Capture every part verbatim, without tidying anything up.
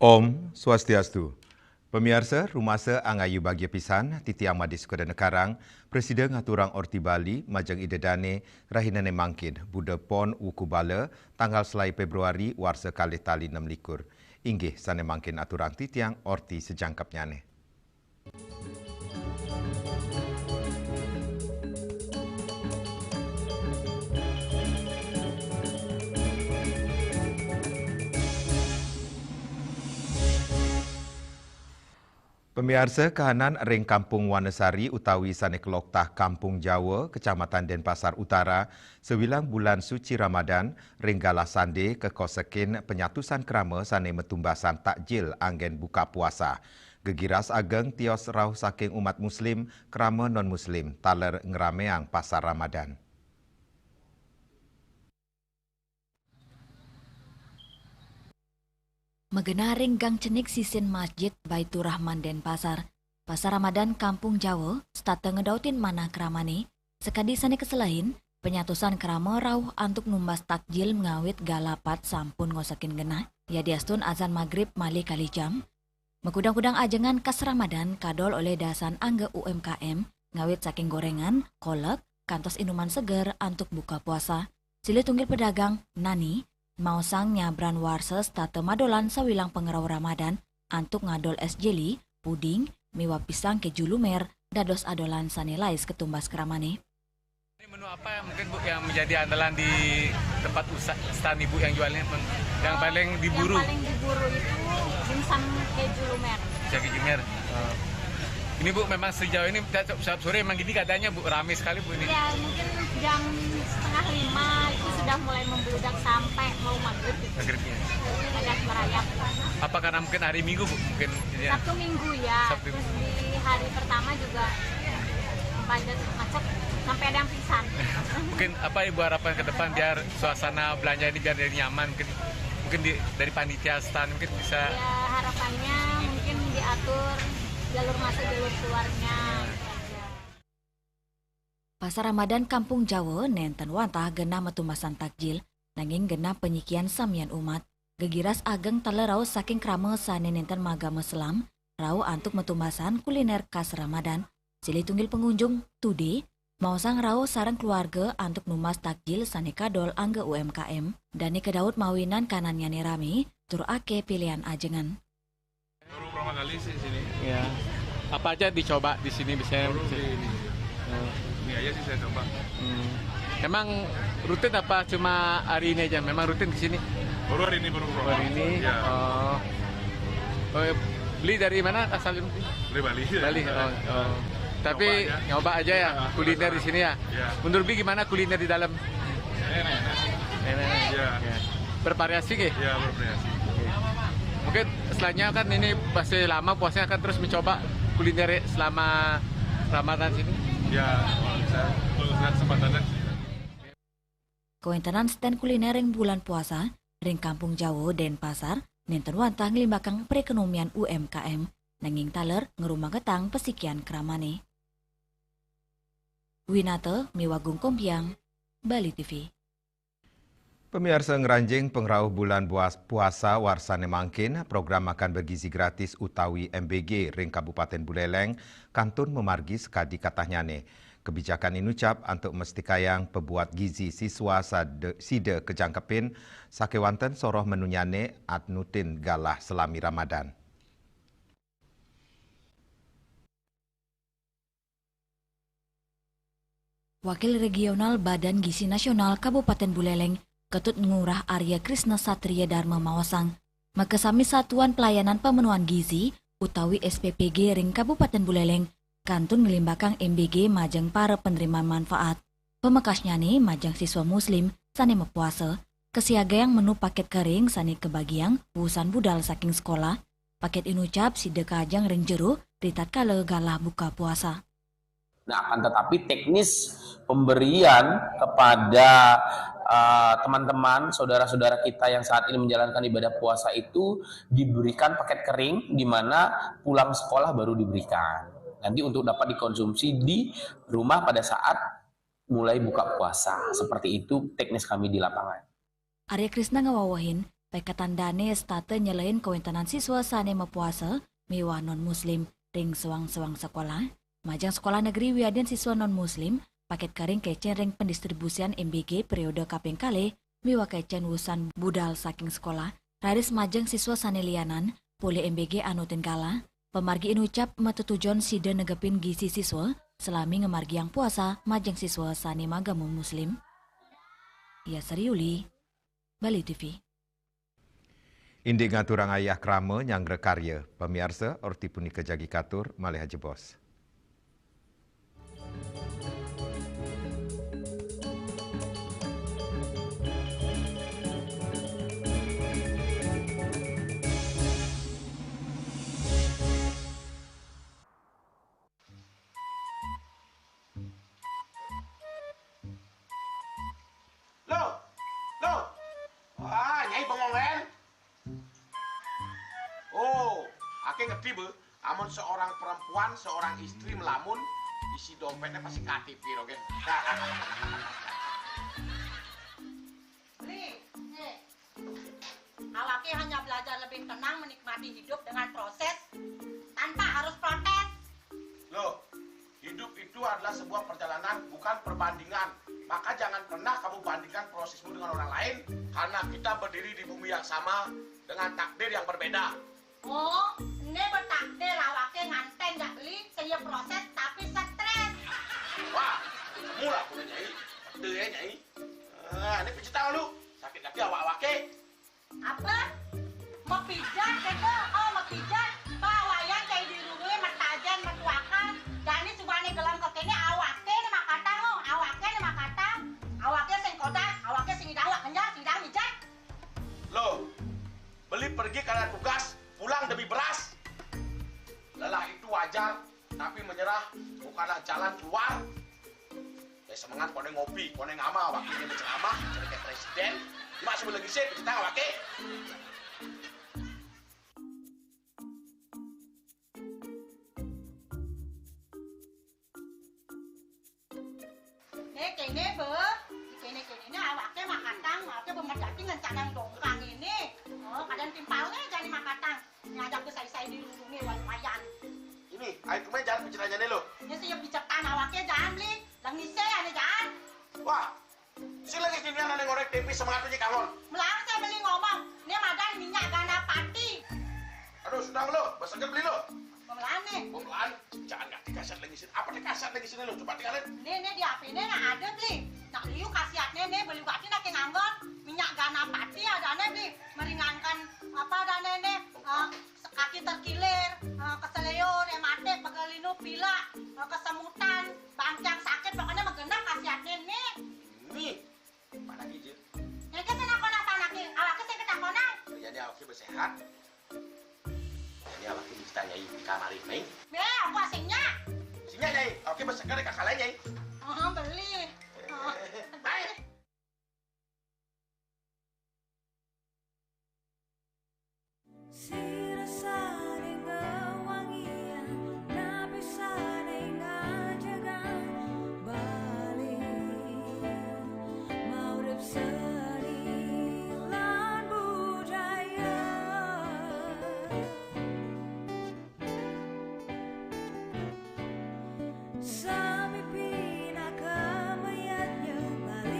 Om Swastiastu. Pamiarsa, rumasa angayu bagia pisan, titiang Madé Sukadana Karang, prasida ngaturang orti Bali, majeng Ida Dané, rahinane mangkin, Buda Pon Wuku Bala, tanggal selaé Fébruari, warsa kalih tali nem likur. Inggih, sané mangkin aturang titiang orti sajangkepnyané. Pamiarsa, kahanan ring Kampung Wanasari utawi sané kaloktah Kampung Jawa, Kecamatan Denpasar Utara, sawilang bulan suci Ramadan, ring galah sandé kakosekin panyatusan krama sané matumbasan takjil anggén buka puasa. Gegiras ageng tios rauh saking umat Muslim, krama non-Muslim, taler ngraméang pasar Ramadan. Magenah ring gang cenik sisin Masjid Baiturrahman Denpasar, Pasar Ramadan Kampung Jawa, setata ngedautin manah kramané, sakadi sané kaselehin, panyatusan krama rauh antuk numbas takjil ngawit galah pat sampun ngosekin genah, yadiastun azan Magrib malih kalih jam, makudang-kudang ajengan kas Ramadan kadol olih dasan angga U M K M, ngawit saking gorengan, kolek, kantos inuman seger antuk buka puasa. Silih tunggil pedagang, Nani, maosang nyabran warsa setata madolan sawilang pangrauh Ramadan antuk ngadol es jeli, puding, miwah pisang keju lumer, dados adolan sané lais katumbas kramané. Ini menu apa yang mungkin, Bu, yang menjadi andalan di tempat usaha, stand Ibu yang jualnya, yang paling diburu? Yang paling diburu itu dimsum keju lumer. Keju lumer. Oh. Ini, Bu, memang sejauh ini tiap, tiap sore memang gini keadaannya, Bu, ramai sekali, Bu, ini? Ya, mungkin jam setengah lima itu sudah mulai membludak sampai mau maghrib gitu. Maghrib, ya. Sudah merayap. Apa karena mungkin hari Minggu, Bu? Mungkin ini ya? Sabtu Minggu, ya. Sabtu. Terus di hari pertama juga padat, macet, sampai ada yang pingsan. Mungkin apa Ibu harapkan ke depan biar suasana belanja ini biar jadi nyaman? Mungkin, mungkin di, dari panitia stand mungkin bisa. Ya, harapannya mungkin diatur jalur masuk, jalur keluarnya. Pasar Ramadan Kampung Jawa nénten wantah genah matumbasan takjil, nanging genah panyikian samian umat. Gegiras ageng taler rauh saking krama sané nénten magama Islam, rauh antuk matumbasan kuliner khas Ramadan. Silih tunggil pangunjung, Tudé, maosang rauh sareng keluarga antuk numbas takjil sané kadol angga U M K M. Dané kadaut mawinan kanannyané ramé, tur akéh pilihan ajengan. Baru pertama kali sih sini. Ya. Apa aja dicoba di sini biasanya? Baru di ini. Oh. Ini aja sih saya coba. Hmm. Emang rutin apa cuma hari ini aja? Memang rutin ke sini? Baru hari ini, baru pertama. Hari ini? Ya. Oh. Oh, beli dari mana asal? Dari Bali. Bali. Oh, oh. Tapi nyoba aja ya, kuliner di sini ya. Ya. Menurut Bi gimana kuliner di dalam? Enak, enak. Enak, enak. Ya. Ya. Bervariasi, nggih? Ya, bervariasi. Oke. Mungkin selanjutnya kan ini masih lama puasanya, akan terus mencoba kuliner selama Ramadan sini? Ya, kalau bisa, kalau ada kesempatannya sih. Kawéntenan stand kuliner ring bulan puasa ring Kampung Jawa, Denpasar, nénten wantah nglimbakang perékonomian U M K M, nanging taler ngrumagetang pasikian kramané. Winata miwah Gung Kompiang, Bali T V. Pamiarsa, ngranjing pangrauh bulan buas-, puasa warsané mangkin, program makan bergizi gratis utawi M B G ring Kabupaten Buleleng kantun mamargi sakadi katahnyané. Kebijakan inucap antuk mestikayang pabuat gizi siswa sade-, sida kajangkepin sakéwanten soroh menunyané atnutin galah salami Ramadan. Wakil Regional Badan Gizi Nasional Kabupaten Buleleng, Ketut Ngurah Arya Krisna Satria Dharma maosang, makasami Satuan Pelayanan Pemenuhan Gizi utawi S P P G ring Kabupaten Buleleng kantun nglimbakang M B G majeng para penerima manfaat. Pamekasnyané majeng siswa Muslim sané mapuasa, kasiagayang menu paket kering sané kabagiang wusan budal saking sekolah. Paket inucap sida kaajeng ring jero ritatkala galah buka puasa. Nah, akan tetapi teknis pemberian kepada, eh, teman-teman, saudara-saudara kita yang saat ini menjalankan ibadah puasa itu diberikan paket kering, di mana pulang sekolah baru diberikan. Nanti untuk dapat dikonsumsi di rumah pada saat mulai buka puasa. Seperti itu teknis kami di lapangan. Arya Krisna ngawawahin, Paiketan dané setata nyelehin kawéntenan siswa sané mapuasa miwah non-muslim ring soang-soang sekolah, majeng sekolah negeri wiadin siswa non-muslim, paket kering kecén ring pendistribusian M B G periode kaping kalih miwah kecén wusan budal saking sekolah, raris majeng siswa sané lianan, polih M B G anutin galah, pamargi inucap matetujon sida negepin gizi siswa salami ngamargiang puasa majeng siswa sané magama muslim. Ia Sariuli, Bali T V. Indik ngaturang ayah krama nyanggra karya. Pamiarsa, orti punika jagi katur malih ajebos. Loh, loh. Wah, Nyai bengong, Len. Oh, aké ngerti, Bu. Amun seorang perempuan, seorang istri melamun, isi dompetnya pasti K T P, Rogen. Beli, eh, awaké hanya belajar lebih tenang menikmati hidup dengan proses tanpa harus protes. Loh, hidup itu adalah sebuah perjalanan, bukan perbandingan. Maka jangan pernah kamu bandingkan prosesmu dengan orang lain, karena kita berdiri di bumi yang sama dengan takdir yang berbeda. Oh, né bertakdir awaké nganten jak Beli, sing ya proses tapi stres. Wah, ketemu lah aku, Nyai. Ada ya, Nyai. Ah, ini pijit tangan lu. Sakit kaki awak-awaké. Apa? Mapijat kéto? Oh, mapijat. Pawayan cai dirurui, matajen, matuakan. Jani subané gelem kéné, awaké né makatang, oh. Awaké né makatang. Awaké sing kodak, awaké sing idang, awak kenjang, sing idang mijat. Loh, Beli pergi karena tugas, pulang demi beras. Lelah itu wajar, tapi menyerah bukanlah jalan keluar. Ya, semangat koné ngopi, koné ngamal, wakilnya berceramah, jadi kayak presiden. Cuma sebelum lagi sih, kita wakil. Né kéné, Bé. Kéné-kéné né awaké makatang, awaké bemedati ngencanang dongkang ini. Oh, kadén timpalné jani makatang. Ngajak besai-sai dirurungé wayan-wayan. Ini, ayo kemana jalan pencetannya nih lo? Né sing ya picetan awaké jaan, Beli. Lengisé ané jaan. Wah, si lagi sini ané ngorek tempe semangat aja kangon. Melarat saya Beli ngomong. Né madan minyak ganapati. Aduh, sudah lo, beseger Beli lo. Pemelaan nih. Pemelaan, jangan ngerti kasat lagi sini. Apa nih kasat lagi sini lo? Coba tinggalin. Né, né di H P-né nah ada, Beli. Nak liu khasiatné né, Beli, berarti nak nganggon minyak ganapati adané, Beli. Meringankan apa adané né, eh, kaki terkilir, eh, keseleo, rematik, pegal linu, pilek, eh, kesemutan, bangkiang sakit, pokoknya magenep khasiatné né. Nih, mana gigi? Nyai ké sing nakonin anaké, awaké sing ketakonan. Jadi awaké bersehat. Jadi awaké bisa nyai di kamar ini. Bé, apa singnya? Singnya nyai, awaké berseger di kakak lain nyai. Oh, Beli. Oh. Hai. Sira sané ngawangiang, napi sané ngajegang Bali. Maurip seni lan budaya. Sami pinaka mayadnya Bali.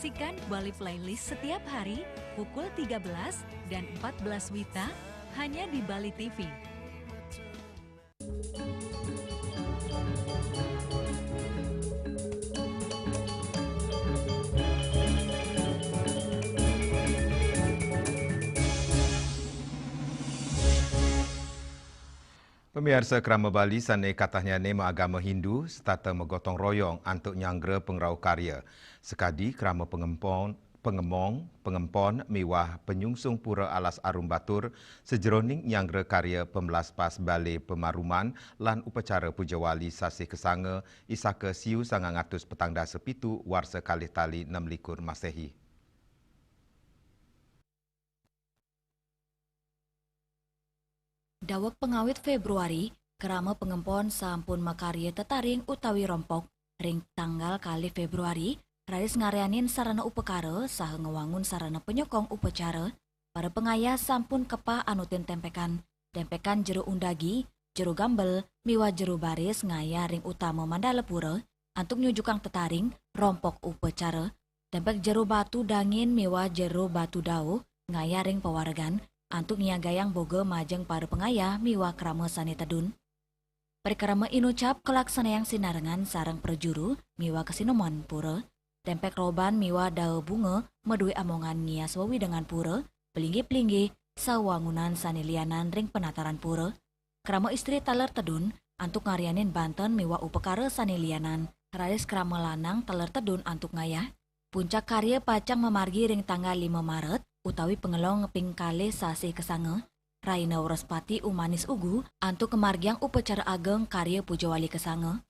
Saksikan Bali Playlist setiap hari pukul tiga belas dan empat belas WITA hanya di Bali T V. Pamiarsa, krama Bali sane katahnyané maagama Hindu setata magotong royong antuk nyanggra pangrauh karya. Sakadi krama pangempon, pangemong, pangempon miwah panyungsung Pura Alas Arum Batur sajeroning nyanggra karya pamlaspas Balé Pamaruman lan upacara puja wali sasih kasanga, Isaka siu sangang atus petang dasa pitu warsa kalih tali nem likur Masehi. Daweg pangawit Februari, krama pangempon sampun makarya tetaring utawi rompok. Ring tanggal kalih Februari, raris ngaryanin sarana upakara saha ngwangun sarana panyokong upacara. Para pangayah sampun kepah anutin tempekan. Tempekan jero undagi, jero gambel, miwah jero baris ngayah ring utama mandala pura, antuk nyujukang tetaring, rompok upacara. Tempek jero batu dangin miwah jero batu dauh ngayah ring pawaregan, antuk nyiagayang boga majeng para pangayah miwah krama sane tedun. Parikrama inucap kalaksanayang sinarengan sareng prajuru miwah kasinemon pura. Tempek roban miwah dauh bunga madue amongan ngias wewidangan pura, pelinggih-pelinggih, sawangunan sane lianan ring penataran pura. Krama istri taler tedun antuk ngaryanin banten miwah upakara sane lianan. Raris krama lanang taler tedun antuk ngayah. Puncak karya pacang mamargi ring tanggal lima Maret utawi pangelong ping kalih sasih kasanga. Rahina Wraspati Umanis Ugu antuk ngamargiang upacara ageng karya puja wali kasanga.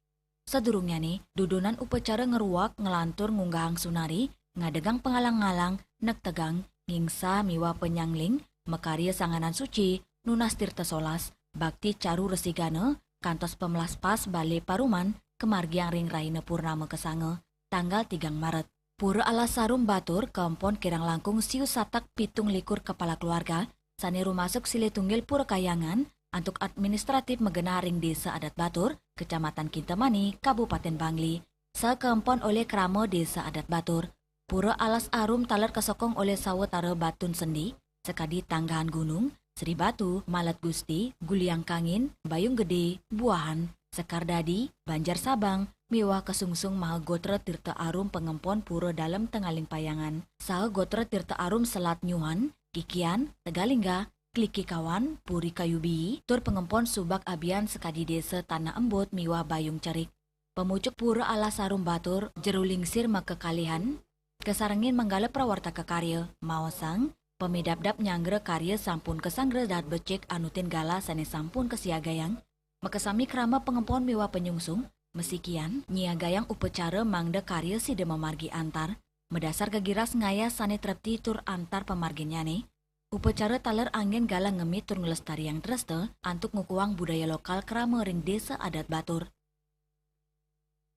Sadurungnyane, dudonan upacara ngruak nglantur ngunggahang sunari, ngadegang pangalang-alang, nektegang, ngingsah miwah panyangling, makarya sanganan suci, nunas tirta solas, bakti caru resigana, kantos pamlaspas Balé Paruman, kamargiang ring rahina purnama kasanga, tanggal tigang Maret. Pura Alas Sarum Batur kaempon kirang langkung siu satak pitung likur kepala keluarga, sane rumasuk silih tunggil Pura Kahyangan, antuk administratif magenah ring Desa Adat Batur, Kecamatan Kintamani, Kabupaten Bangli, sakaempon olih krama Desa Adat Batur. Pura Alas Arum taler kasokong olih sawatara batun sendi, sakadi Tanggahan Gunung, Sri Batu, Malet Gusti, Guliang Kangin, Bayung Gede, Buahan, Sekar Dadi, Banjar Sabang, miwah kasungsung maha gotra Tirta Arum pangempon pura Dalem Tengaling Payangan, saha gotra Tirta Arum Selat Nyuhan, Kikian, Tegalingga, Kliki Kawan, Puri Kayu Bii, tur pangempon subak abian sakadi Desa Tanah Embut miwah Bayung Cerik. Pamucuk Pura Alas Sarum Batur, jero lingsir makakalihan, kasarengin manggala prawartaka karya, maosang, pamidabdab nyanggra karya sampun kasanggra dahat becik anutin galah sane sampun kasiagayang, makasami krama pangempon miwah panyungsung, masikian, nyiagayang upacara mangda karya sida mamargi antar, madasar gegiras ngayah sane trepti tur antar pamarginnyane. Upacara taler anggen galah ngemi tur nglestariang dresta antuk ngukuhang budaya lokal krama ring Desa Adat Batur.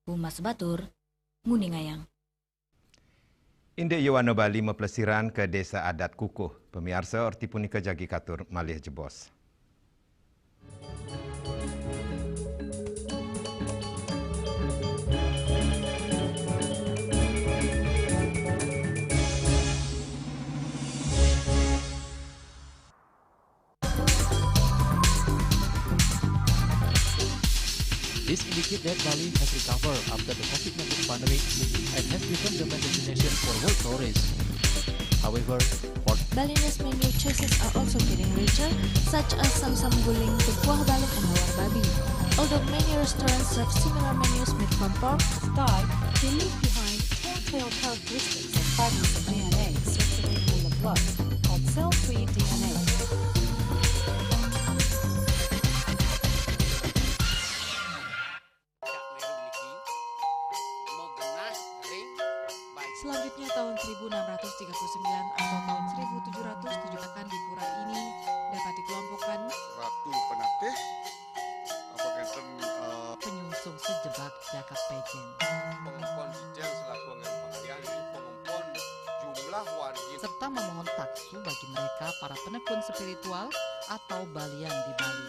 Humas Batur, nguningayang. Indik Yowana Bali maplesiran ka Desa Adat Kukuh. Pamiarsa, orti punika jagi katur malih jebos. This indicates that Bali has recovered after the COVID nineteen pandemic and has become the main destination for world tourists. However, for Balinese menu choices are also getting richer, such as samsam guling, kuah balung, and lawar babi. Although many restaurants serve similar menus made from pork, Sky, they leave behind telltale characteristics of fragments of D N A circulating in the blood called cell-free D N A. Selanjutnya, tahun seribu enam ratus tiga puluh sembilan atau tahun seribu tujuh ratus tujuh akan di pura ini dapat dikelompokkan Ratu Penatih, apa kenten, eh, penyungsung sejebak jagat pejen. Pengempon sijil selaku anggaran pengalihan, jadi pengempon jumlah wargi. Serta memohon taksu bagi mereka para penekun spiritual atau balian di Bali.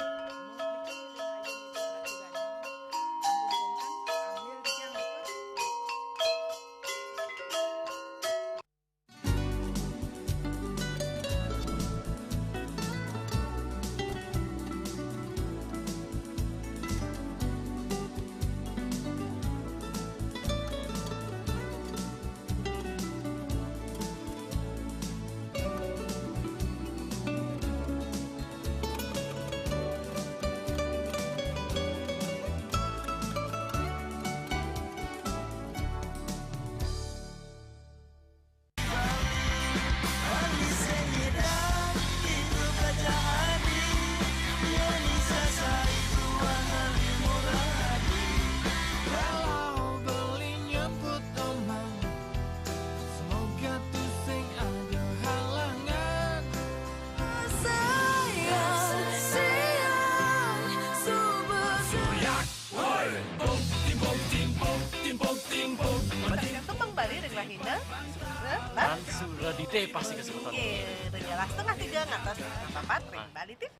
Lahina, Sura, Lan Sura Dite pasti kesebutan. Oke, dengan setengah tiga ngatas setengah papat, ring Bali T V.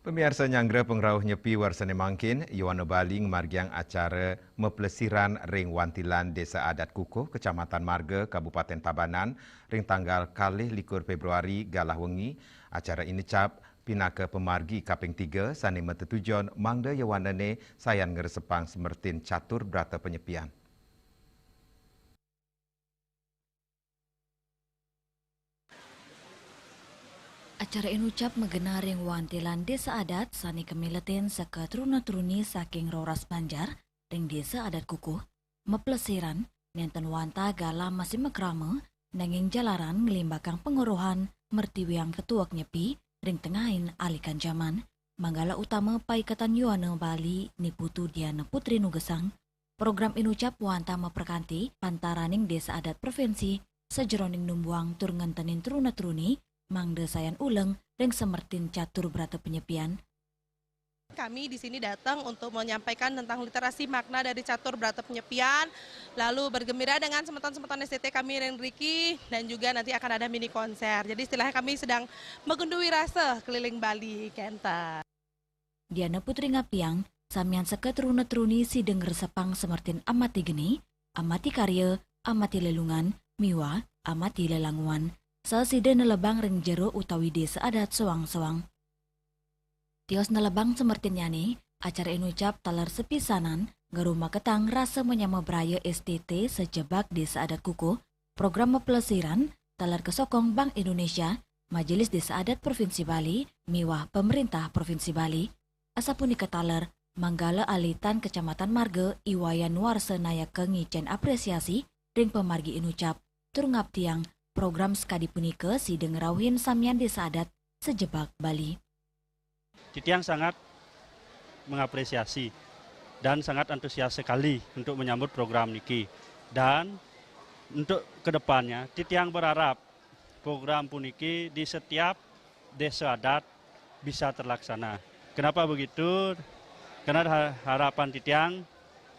Pamiarsa, nyanggra pangrauh Nyepi warsane mangkin, Yowana Bali ngamargiang acara maplesiran ring Wantilan Desa Adat Kukuh, Kecamatan Marga, Kabupaten Tabanan, ring tanggal kalih likur Februari galah wengi. Acara inucap pinaka pamargi kaping tiga sane matetujon mangda yowanane sayan ngresepang semertin catur brata panyepian. Acara inucap magenah ring wantilan desa adat sane kamiletin saka truna-truni saking roras banjar ring desa adat Kukuh, maplesiran, nenten wantah galah masih makrama, nanging jalaran nglimbakang pangorohan, mertiwiang ketuek Nyepi ring tengahin alikan jaman. Manggala utama paiketan Yowana Bali Ni Putu Diana Putri nugesang, program inucap wantah maprakanti antaraning desa adat provinsi sajeroning numbuhang tur ngentenin truna-truni mangda sayan uleng ring semertin catur brata panyepian. Kami di sini datang untuk menyampaikan tentang literasi makna dari catur brata penyepian, lalu bergembira dengan semeton-semeton S D T kami ring riki, dan juga nanti akan ada mini konser. Jadi istilahnya kami sedang magunduwi rasa keliling Bali, kenten. Diana Putri ngaptiang, samian saka truna-truni sida ngresepang semertin amati geni, amati karya, amati lelungan, miwah amati lelanguan. Sasida nelebang ring jero utawi desa adat soang-soang. Tios nelebang semertinnyane, acara inucap taler sepisanan, ngarumaketang rasa manyama braya S T T sajebag desa adat Kukuh, program maplesiran, taler kasokong Bank Indonesia, Majelis Desa Adat Provinsi Bali, miwah Pemerintah Provinsi Bali. Asapunika taler, manggala alitan Kecamatan Marga, I Wayan Warsa Nayaka ngicen apresiasi ring pamargi inucap, tur ngaptiang program sakadi punika sida ngrauhin samian desa adat sajebag Bali. Titiang sangat mengapresiasi dan sangat antusias sekali untuk menyambut program niki. Dan untuk kedepannya, titiang berharap program puniki di setiap desa adat bisa terlaksana. Kenapa begitu? Karena ha-, harapan titiang,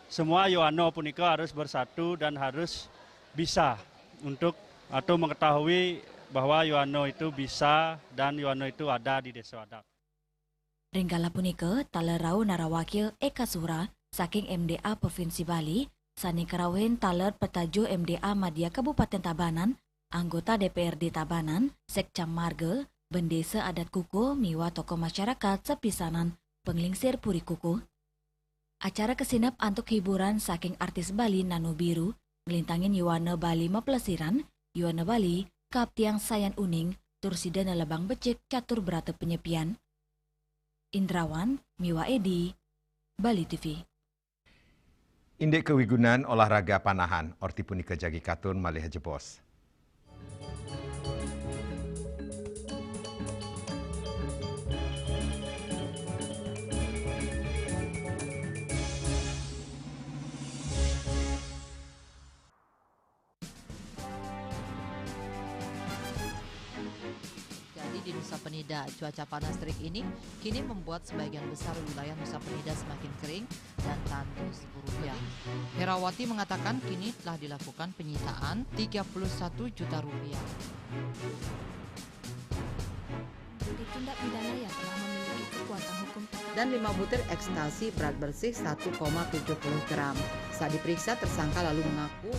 semua Yowana punika harus bersatu dan harus bisa untuk atau mengetahui bahwa Yowana itu bisa dan Yowana itu ada di desa adat. Ring kala punika, taler rauh narawakya Eka Sura saking M D A Provinsi Bali, sane karauhin taler petajuh M D A Madya Kabupaten Tabanan, anggota D P R D Tabanan, Sekcam Marga, bendesa adat Kukuh, miwah tokoh masyarakat sapisanan panglingsir Puri Kukuh. Acara kasineb antuk hiburan saking artis Bali Nano Biru, nglintangin Yowana Bali maplesiran, Yowana Bali kaaptiang sayan uning, tur sida nelebang becik catur brata panyepian. Indrawan miwah Edi, Bali T V. Indik kawigunan olahraga panahan, orti punika jagi katun malih jebos. Jadi di Nusa Penida, cuaca panas terik ini kini membuat sebagian besar wilayah Nusa Penida semakin kering dan tandus. Rupiah. Herawati mengatakan kini telah dilakukan penyitaan tiga puluh satu juta rupiah. Tindak pidana yang telah memiliki kekuatan hukum tetap. Dan lima butir ekstasi berat bersih satu koma tujuh puluh gram. Saat diperiksa, tersangka lalu mengaku.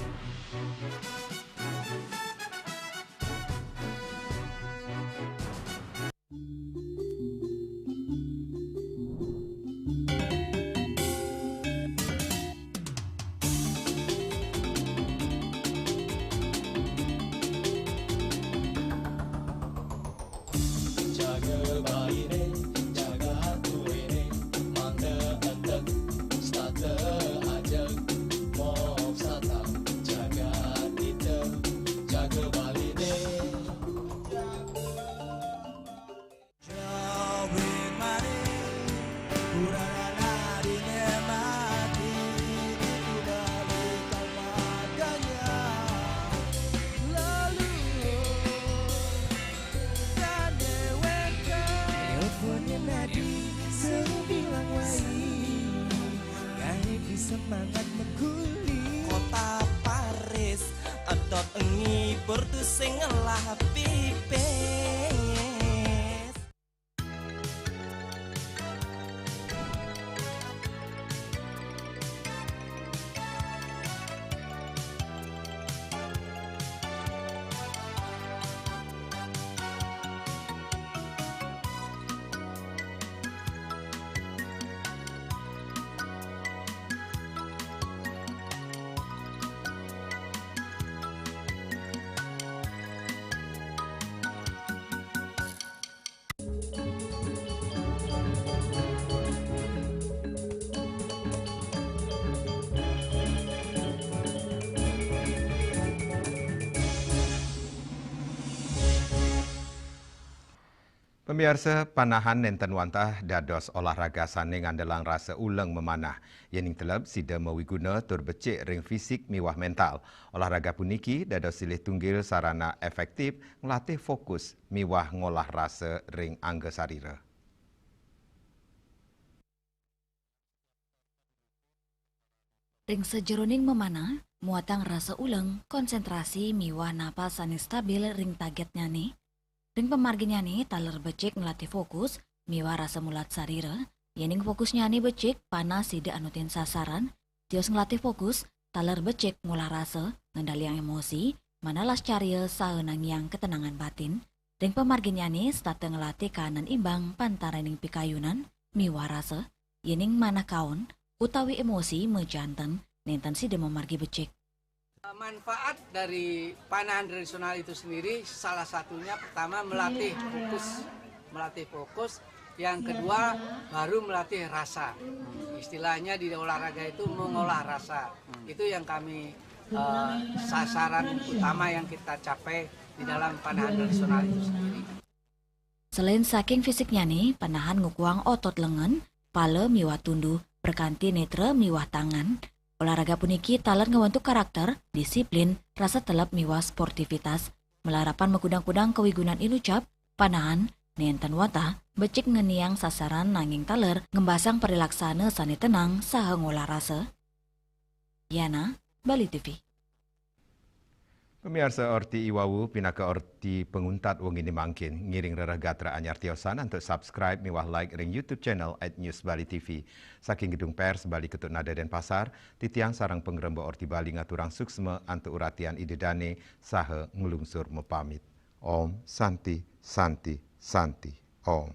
Ngibur tu sing ngelah pipis. Pamiarsa, panahan nenten wantah dados olahraga sane ngandelang rasa uleng memanah. Yening teleb sida mawiguna tur becik ring fisik miwah mental. Olahraga puniki dados silih tunggil sarana efektif nglatih fokus miwah ngolah rasa ring angga sarira. Ring sajeroning memanah, muatang rasa uleng, konsentrasi miwah napas sane stabil ring tagetnyane. Ring pamarginyane taler becik nglatih fokus miwah rasa mulat sarira. Yening fokusnyane becik, panah sida anutin sasaran, tios nglatih fokus, taler becik ngolah rasa, ngendaliang emosi, manah lascarya saha nangiang ketenangan batin. Ring pamarginyane setata nglatih kahanan imbang pantaraning pikayunan miwah rasa. Yening manah kaon utawi emosi majanten, nenten sida mamargi becik. Manfaat dari panahan tradisional itu sendiri salah satunya pertama melatih fokus, melatih fokus. Yang kedua baru melatih rasa. Istilahnya di olahraga itu mengolah rasa. Itu yang kami, eh, sasaran utama yang kita capai di dalam panahan tradisional itu sendiri. Selain saking fisiknyane, panahan ngukuhang otot lengen, pala miwah tunduh, berkanti netra miwah tangan. Olahraga puniki taler ngwentuk karakter, disiplin, rasa teleb miwah sportivitas. Malarapan makudang-kudang kawigunan inucap, panahan nenten wantah becik ngeniang sasaran nanging taler ngembasang parilaksana sane tenang saha ngolah rasa. Yana, Bali T V. Pamiarsa, orti iwawu pinaka orti panguntat wengine mangkin. Ngiring rereh gatra anyar tiosan antuk subscribe miwah like ring YouTube channel at News Bali T V. Saking Gedung Pers Bali Ketut Nada Denpasar, titiang sareng pangremba Orti Bali ngaturang suksma antuk uratian Ida Dane saha nglungsur mapamit. Om Santi, Santi, Santi, Om.